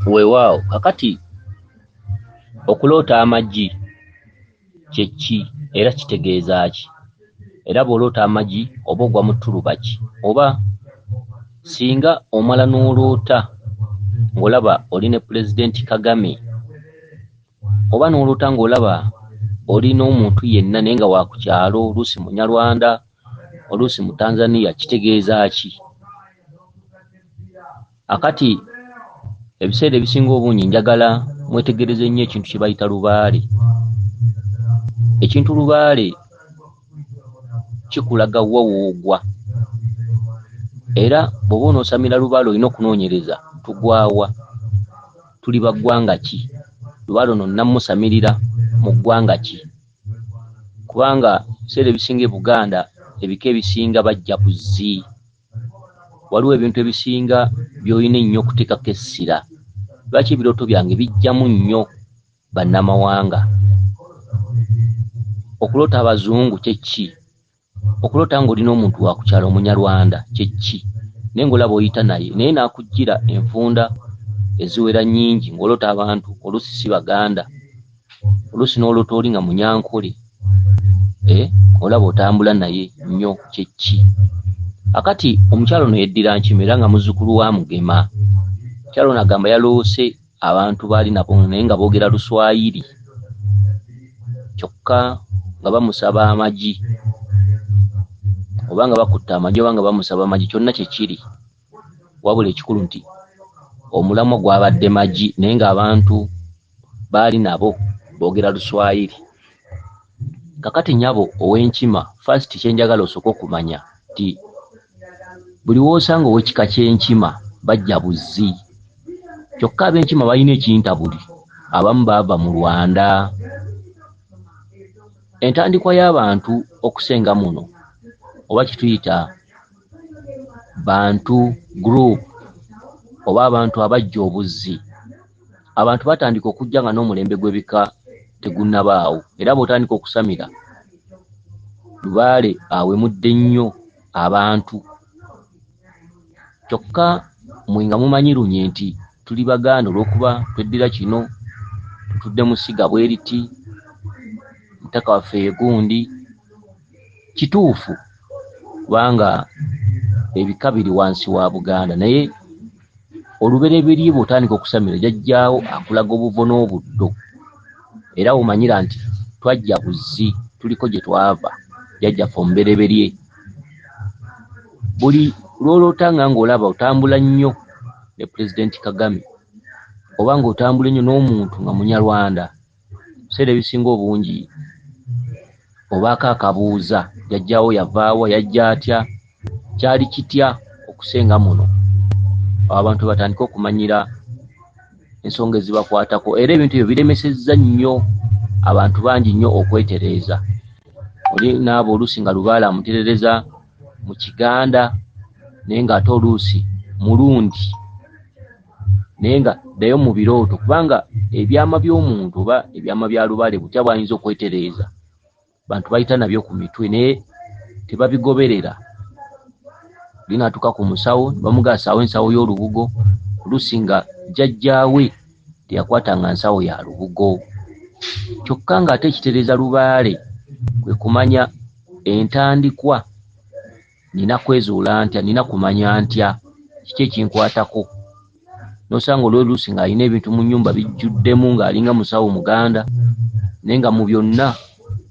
Weewaawo kakati okuloota amagi kye ki era kitegeeza ki? Era bw'oloota amagi oba ogwa mu ttuluba ki? Oba singa omala n'oloota ng'olaba oli ne Pulezidenti Kagame oba n'oloota ng'olaba oli n'omuntu yenna naye nga wa ku kyalo, oluusi Munyarwanda, oluusi mu Tanzania, kitegeeza ki? Akati ebiseera ebisinga obungi njagala mwetegereze nnyo ekintu kye bayita lubaale. Ekintu lubaale kikulaga wa w'ogwa, era bw'oba onoosamira lubaale olina okunoonyereza tugwa wa, tuli ba ggwanga ki, lubaale ono nnammusamirira mu ggwanga ki? Kubanga ebiseera ebisinga e Buganda ebika ebisinga bajja buzzi. Waliwo ebintu ebisinga by'olina ennyo okuteekako essira. Lwaki ebirooto byange bijjamu nnyo bannamawanga? Okuloota abazungu kye ki? Okuloota ng'oli n'omuntu wa ku kyalo Omunyarwanda kye ki? Naye ng'olaba oyita naye naye n'akujjira enfunda eziwera nnyingi ng'oloota abantu oluusi si Baganda, oluusi n'oloota oli nga Munyankole, olaba otambula naye nnyo kye ki? Akati omukyala ono yeddira Nkima era nga muzzukulu wa Mugema. Omukyala ono agamba yaloose abantu baali nabo naye nga boogera Luswayiri kyokka nga bamusaba amagi oba nga bakutte amagi oba nga bamusaba amagi kyonna kye kiri, wabula ekikulu nti omulamwa gwabadde magi naye ng'abantu baali nabo boogera Luswayiri. Kakati nnyabo ow'Enkima, first kye njagala osooke okumanya nti buli w'osanga ow'ekika ky'Enkima bajja buzzi. Kyokka ab'Enkima balina ekintabuli, abamu baava mu Rwanda. Entandikwa y'abantu okusenga muno oba kye tuyita Bantu group oba abantu abajja obuzzi, abantu batandika okujja nga n'omulembe gw'ebika tegunnabaawo era bw'otandika okusamira lubaale awemudde nnyo abantu. Kyokka mmwe nga mumanyi lunye nti tuli Baganda olw'okuba tweddira kino, tutudde mu ssiga bwe riti, omutaka waffe ye gundi. Kituufu kubanga ebika biri wansi wa Buganda naye olubereberye bw'otandika okusamira jjajjaawo akulaga obuvo n'obuddo era w'omanyira nti twajja buzzi tuliko gye twava jjajjaffe omubereberye. Buli lw'oloota nga ng'olaba otambula nnyo ne Pulezidenti Kagame oba ng'otambula ennyo n'omuntu nga Munyarwanda, ebiseera ebisinga obungi obaako akabuuza jjajjaawo yava wa, yajja atya, kyali kitya okusenga muno. Awo abantu batandike okumanyira ensonga ezibakwatako era ebintu ebyo biremesezza nnyo abantu bangi nnyo okwetereeza. Oli n'aba oluusi nga lubaale amuterereza mu Kiganda naye ng'ate oluusi mulundi naye nga ddayo mu birooto kubanga ebyama by'omuntu oba ebyama bya lubaale butya bw'ayinza okwetereeza bantu bayita nabyo ku mitwe naye tebabigoberera. Oli n'atuuka ku musawo ne bamugamba assaawo ensawo y'olubugo oluusi nga jjajjaawe teyakwatanga nsawo ya lubugo. Kyokka ng'ate ekitereeza lubaale kwe kumanya entandikwa nina kwezuula ntya, nina kumanya ntya, kiki ekinkwatako. N'osanga oli oluusi ng'alina ebintu mu nnyumba bijjuddemu ng'alinga musawo Muganda naye nga mu byonna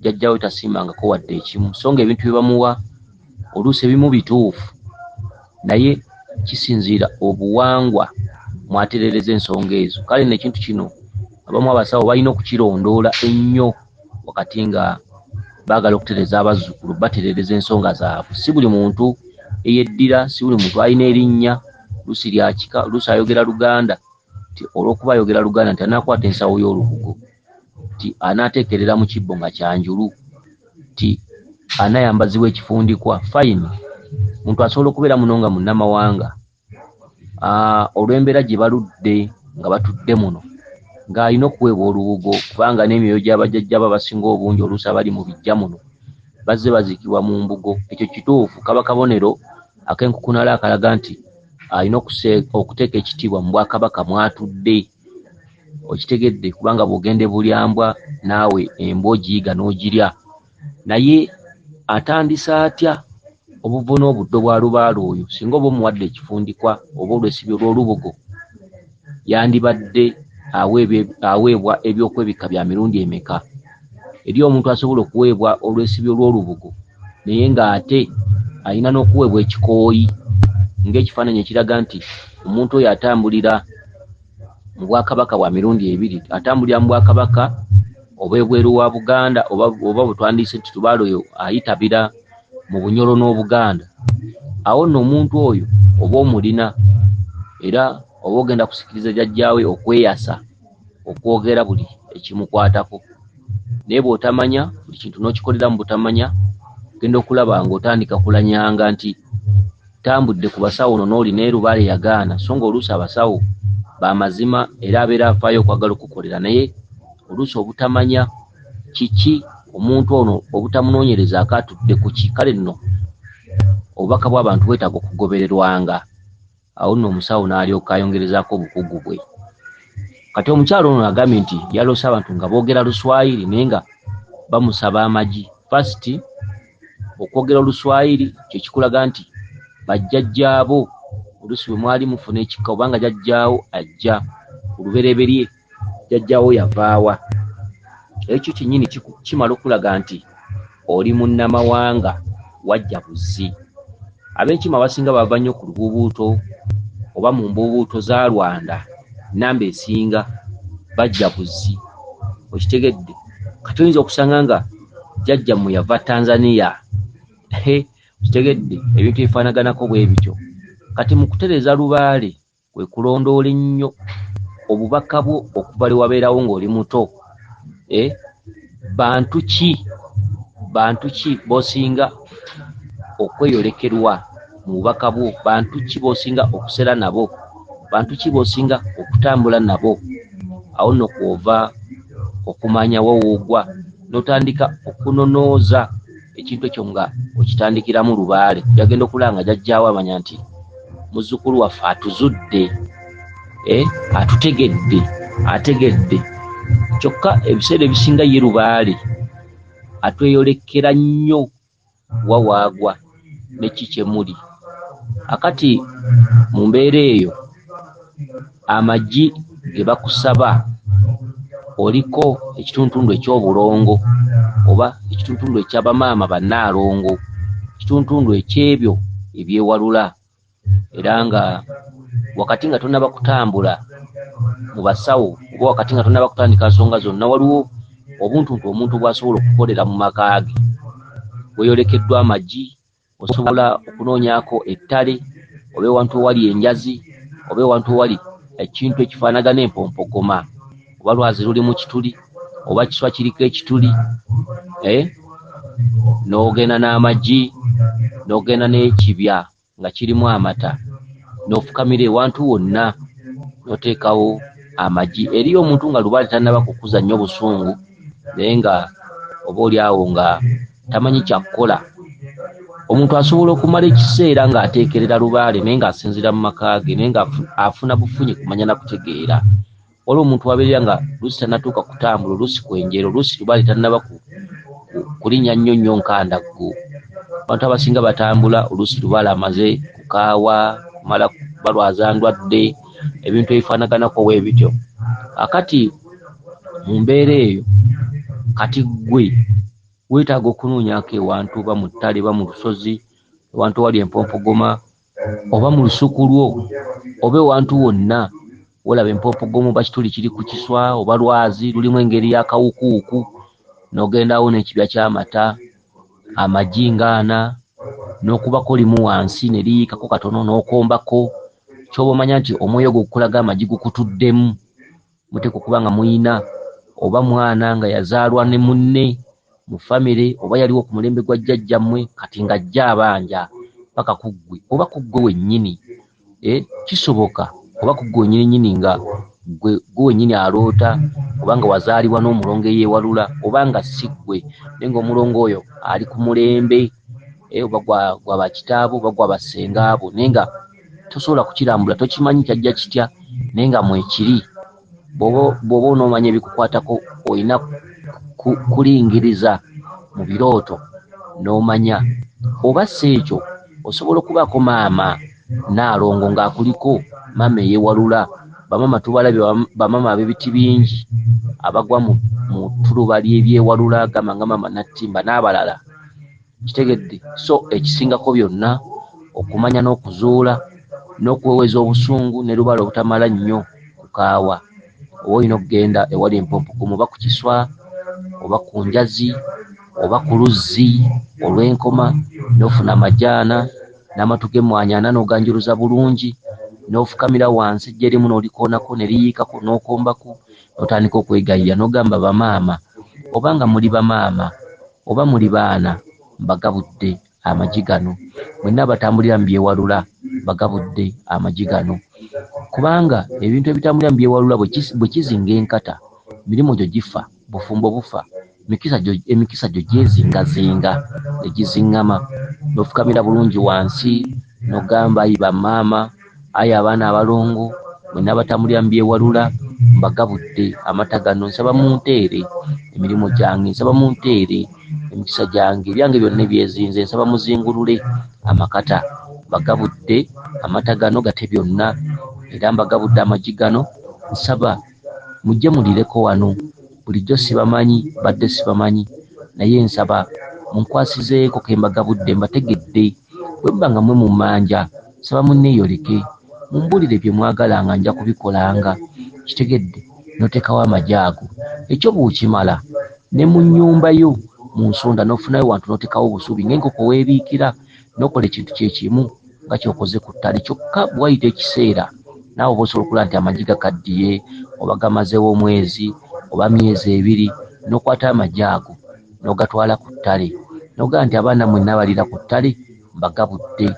jjajjaawe tasiimangako wadde ekimu. So ng'ebintu bye bamuwa oluusi ebimu bituufu naye kisinziira obuwangwa mw'atereereza ensonga ezo. Kale nno ekintu kino abamu abasawo balina okukirondoola ennyo wakati nga baagala okutereeza abazzukulu batereereza ensonga zaabwe. Si buli muntu eyeddira, si buli muntu alina erinnya, oluusi lya kika, oluusi ayogera Luganda nti olw'okuba ayogera Luganda nti anaakwata ensawo y'olubugo, nti anaateekerera mu kibbo nga kya njulu, nti anaayambazibwa ekifundikwa. Fine, omuntu asobola okubeera muno nga munnamawanga olw'embeera gye baludde nga batudde muno ng'alina okuweebwa olubugo kubanga n'emyoyo gya bajjajja be abasinga obungi oluusi abali mu biggya muno bazze baziikibwa mu mbugo. Ekyo kituufu kaba kabonero ak'enkukunala akalaga nti alina okuteeka ekitiibwa mu bwakabaka mw'atudde. Okitegedde, kubanga bw'ogenda ebulyambwa naawe embwa ogiyiga n'ogirya. Naye atandise atya obuvo n'obuddo bwa lubaale oyo? Singa oba omuwadde ekifundikwa oba olwesibyo lw'olubugo, yandibadde aweebwa ebyokwebikka bya mirundi emeka? Eri omuntu asobola okuweebwa olwesibyo lw'olubugo naye ng'ate alina n'okuweebwa ekikooyi, ng'ekifaananyi ekiraga nti omuntu oyo atambulira mu bwakabaka bwa mirundi ebiri, atambulira mu bwakabaka obw'ebweru wa Buganda, oba bwe twandiise nti lubaale oyo ayitabira mu Bunyoro n'Obuganda. Awo nno omuntu oyo oba omulina, era oba ogenda kusikiriza jjajjaawe okweyasa okwogera buli ekimukwatako. Naye bw'otamanya buli kintu n'okikolera mu butamanya, ogenda okulaba ng'otandika kulanyanga nti tambudde ku basawo ono n'oli, naye lubaale yagaana. So ng'oluusi abasawo bamazima era abeera afaayo okwagala okukolera, naye oluusi obutamanya kiki omuntu ono obutamunoonyerezaako atudde ku ki. Kale nno obubaka bw'abantu bwetaaga okugobererwanga. Awo nno omusawo n'alyoka ayongerezaako obukugu bwe. Kati omukyalo ono agambye nti yaloose abantu nga boogera Luswayiri naye nga bamusaba amagi. First, okwogera Oluswayiri kye kikulaga nti bajjajjaabo oluusi bwe mwali mufuna ekika, obanga jjajjaawo ajja olubereberye, jjajjaawo yavaawa. Ekyo kyennyini kimala okulaga nti oli munnamawanga, wajja buzzi. Ab'enkima abasinga bava nnyo ku lubuubuuto oba mu mbuubuuto za Rwanda, namba esinga bajja buzzi. Okitegedde? Kati oyinza okusanga nga jjajjammwe yava Tanzania. Okitegedde? Ebintu ebifaanaganako bwe bityo. Kati mu kutereeza lubaale kwe kulondoola ennyo obubaka bwo okuva lwe wabeerawo ng'oli muto. Bantu ki b'osinga okweyolekerwa mu bubaka bwo? Bantu ki b'osinga okusera nabo? Bantu ki b'osinga okutambula nabo? Awo nno kw'ova okumanya wa w'ogwa, n'otandika okunonooza ekintu ekyo nga okitandikiramu lubaale. Yagenda okulaba nga jjajjaawo amanya nti muzzukulu waffe atuzudde, atutegedde, ategedde. Kyokka ebiseera ebisinga ye lubaale atweyolekera nnyo wa waagwa ne ki kye muli. Akati mu mbeera eyo amagi ge bakusaba oliko ekitundutundu eky'obulongo oba ekitundutundu eky'abamaama bannaalongo, ekitundutundu eky'ebyo ebyewalula. Era nga wakati nga tonnaba kutambula mu basawo oba wakati nga tonnaba kutandika nsonga zonna, waliwo obuntuntu omuntu bw'asobola okukolera mu maka ge. Weeyolekeddwa amagi, osobola okunoonyaako ettale oba ewantu ewali enjazi oba ewantu ewali ekintu ekifaanagana empompogoma, oba lwazi luli mu kituli oba kiswa kiriko ekituli, n'ogenda n'amagi n'ogenda n'ekibya nga kirimu amata, n'ofukamira ewantu wonna n'oteekawo amagi. Eriyo omuntu nga lubaale tannaba kukuza nnyo busungu, naye nga oba oli awo nga tamanyi kya kukola. Omuntu asobola okumala ekiseera ng'ateekerera lubaale naye ng'asinziira mu maka ge, naye ng'afuna bufunyi kumanya na kutegeera. Waliwo omuntu abeerera nga oluusi tannatuuka kutambula, oluusi kwenjera, oluusi lubaale tannaba kulinnya nnyo nnyo nkandaggo. Abantu abasinga batambula oluusi lubaale amaze kukaawa, kumala balwaza ndwadde, ebintu ebifaanaganako bwe bityo. Akati mu mbeera eyo kati ggwe weetaaga okunoonyaako ewantu oba mu ttale oba mu lusozi, ewantu ewali empompogoma oba mu lusuku lwo oba ewantu wonna wolaba empompogoma oba kituli kiri ku kiswa oba lwazi lulimu engeri y'akawukuuku, n'ogendawo n'ekibya ky'amata, amagi ng'ana, n'okubako limu wansi ne liyiikako katono n'okombako, ky'oba omanya nti omwoyo ogwo gukulaga amagi gukutuddemu. Muteekwa okuba nga muyina oba mwana nga yazaalwa ne munne mu famire, oba yaliwo ku mulembe gwa jjajjammwe kati ng'ajja abanja paka ku ggwe oba ku ggwe wennyini. Kisoboka oba ku ggwe wennyini nnyini nga ggwe wennyini aloota, oba nga wazaalibwa n'omulongo eyeewalula, oba nga si ggwe naye ng'omulongo oyo ali ku mulembe, oba gwa bakitaabo oba gwa bassengaabo, naye nga Tosobola kukirambula, tokimanyi kyajja kitya, naye nga mwekiri. Bw'oba onoomanya ebikukwatako, olina kulingiriza mu birooto n'omanya. Oba si ekyo, osobola okubaako maama Nnaalongo ng'akuliko, maama eyeewalula. Bamaama tubalabye, bamaama ab'ebiti bingi abagwa mu ttuluba ly'ebyewalula, gamba nga maama Nattimba n'abalala. Kitegedde? So ekisingako byonna okumanya n'okuzuula n'okuweweza obusungu ne lubaale obutamala nnyo kukaawa. Oba olina okugenda ewali empompokomo, oba ku kiswa, oba ku njazi, oba ku luzzi olw'enkoma, n'ofuna amajaana n'amatu g'emmwanyi ana n'oganjuluza bulungi, n'ofukamira wansi ejja erimu n'olikoonako ne liyiikako n'okombako, n'otandika okwegayirira n'ogamba, bamaama, oba nga muli bamaama oba muli baana, mbagabudde amagi gano. Mwenna abatambulira mu byewalula, mbagabudde amagi gano. Kubanga ebintu ebitambulira mu byewalula bwe kizinga enkata, emirimu gyo gifa, bufumbo bufa, emikisa gyo gyezingazinga ne giziŋŋama. N'ofukamira bulungi wansi n'ogamba, ayi bamaama, ayi abaana abalongo, mwenna abatambulira mu byewalula, mbagabudde amata gano. Nsaba munteere emirimu gyange, nsaba munteere emikisa gyange, ebyange byonna ebyezinze, nsaba muzingulule amakata. Mbagabudde amata gano gate byonna, era mbagabudde amagi gano. Nsaba mujje mulireko wano. Bulijjo sibamanyi, badde sibamanyi, naye nsaba munkwasizeeko ke mbagabudde, mbategedde. Bwe muba nga mmwe mummanja, nsaba munneeyoleke, mumbuulire bye mwagala nga nja kubikolanga. Kitegedde? N'oteekawo amagi ago. Ekyo bw'okimala, ne mu nnyumba yo mu nsonda n'ofunayo wantu n'oteekawo obusubi ng'enkoko weebiikira, n'okola ekintu kye kimu nga ky'okoze ku ttale. Kyokka bwe wayita ekiseera, naawe oba osobola okulaba nti amagi gakaddiye, oba gamazeewo omwezi oba myezi ebiri, n'okwata amagi ago n'ogatwala ku ttale. N'ogamba nti abaana mwenna abalira ku ttale mbagabudde.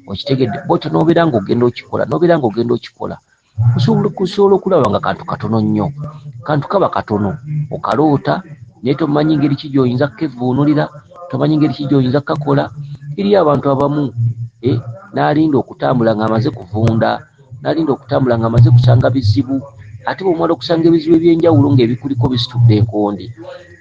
Okitegedde? Bw'otyo n'obeera ng'ogenda okikola, n'obeera ng'ogenda okikola. Osobola okulaba nga kantu katono nnyo. Kantu kaba katono, okaloota, naye tomanyi ngeri ki gy'oyinza kukevuunulira, tomanyi ngeri ki gy'oyinza kukakola. Eriyo abantu abamu n'alinda okutambula ng'amaze kuvunda, n'alinda okutambula ng'amaze kusanga bizibu. Ate bw'omala okusanga ebizibu eby'enjawulo ng'ebikuliko bisitudde enkondi,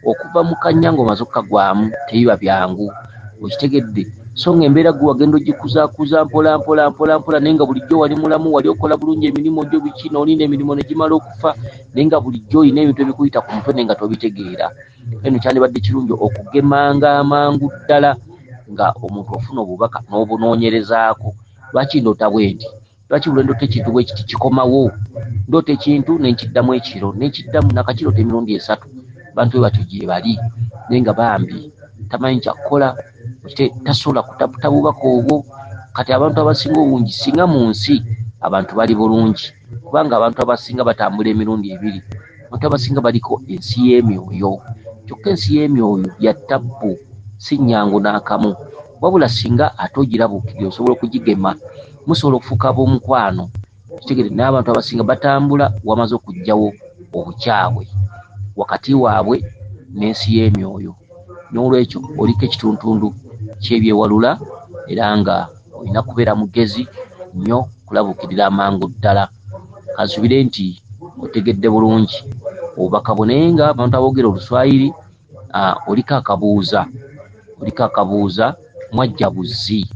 okuva mu kannya ng'omaze okukagwamu tebiba byangu. Okitegedde? So ng'embeera gwe wagenda ogikuzaakuza mpola mpola mpola mpola, naye nga bulijjo wali mulamu, wali okola bulungi emirimu gyo biki, n'olinda emirimu ne gimala okufa, naye nga bulijjo olina ebintu ebikuyita ku mutwe naye nga tobitegeera. Eno kyandibadde kirungi okugemanga amangu ddala nga omuntu ofuna obubaka n'obunoonyerezaako. Lwaki ndoota bwe nti? Lwaki buli lwe ndoota ekintu bwe kiti kikomawo? Ndoota ekintu ne nkiddamu ekiro, ne nkiddamu nakakiroota emirundi esatu. Abantu bwe batyo gye bali, naye nga bambi tamanyi kyakukola, tasobola kutaputa bubaka obwo. Kati abantu abasinga obungi, singa mu nsi abantu bali bulungi, kubanga abantu abasinga batambula emirundi ebiri. Abantu abasinga baliko ensi y'emyoyo, kyokka ensi y'emyoyo ya ttabbu, si nnyangu n'akamu. Wabula singa ate ogirabuukirira osobola okugigema, musobola okufuuka ab'omukwano. Kitegedde? Naye abantu abasinga batambula wamaze okuggyawo obukyabwe wakati waabwe n'ensi y'emyoyo. N'olwekyo oliko ekituntundu ky'ebyewalula, era nga olina kubeera mugezi nnyo kulabuukirira amangu ddala. Kansubire nti otegedde bulungi obubaka bwo, naye nga abantu aboogera Oluswayiri, oliko akabuuza, oliko akabuuza mwajja buzzi.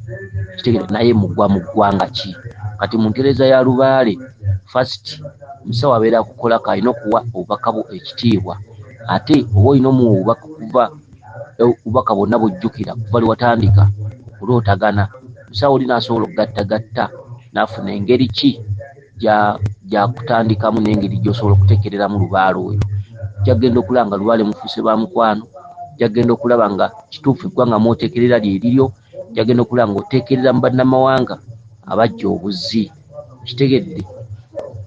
Kitegedde? Naye mugwa mu ggwanga ki? Kati mu ntereeza ya lubaale, first omusawo abeera akukolako alina okuwa obubaka bwo ekitiibwa, ate oba olina omuwa obubaka okuva obubaka bwonna bw'ojjukira kuva lwe watandika okulootagana. Omusawo oli n'asobola okugattagatta n'afuna engeri ki gy'akutandikamu n'engeri gy'osobola okuteekereramu lubaale oyo. Ojja kugenda okulaba nga lubaale mufuuse ba mukwano, ojja kugenda okulaba nga kituufu eggwanga mw'oteekerera lye liryo, ojja kugenda okulaba ng'oteekerera mu bannamawanga abajja obuzzi. Kitegedde?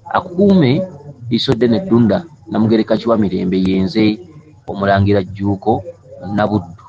Akukuume liiso ddene Ddunda Namugereka Kiwamirembe ye nze Omulangira Jjuuko Munnabuddu.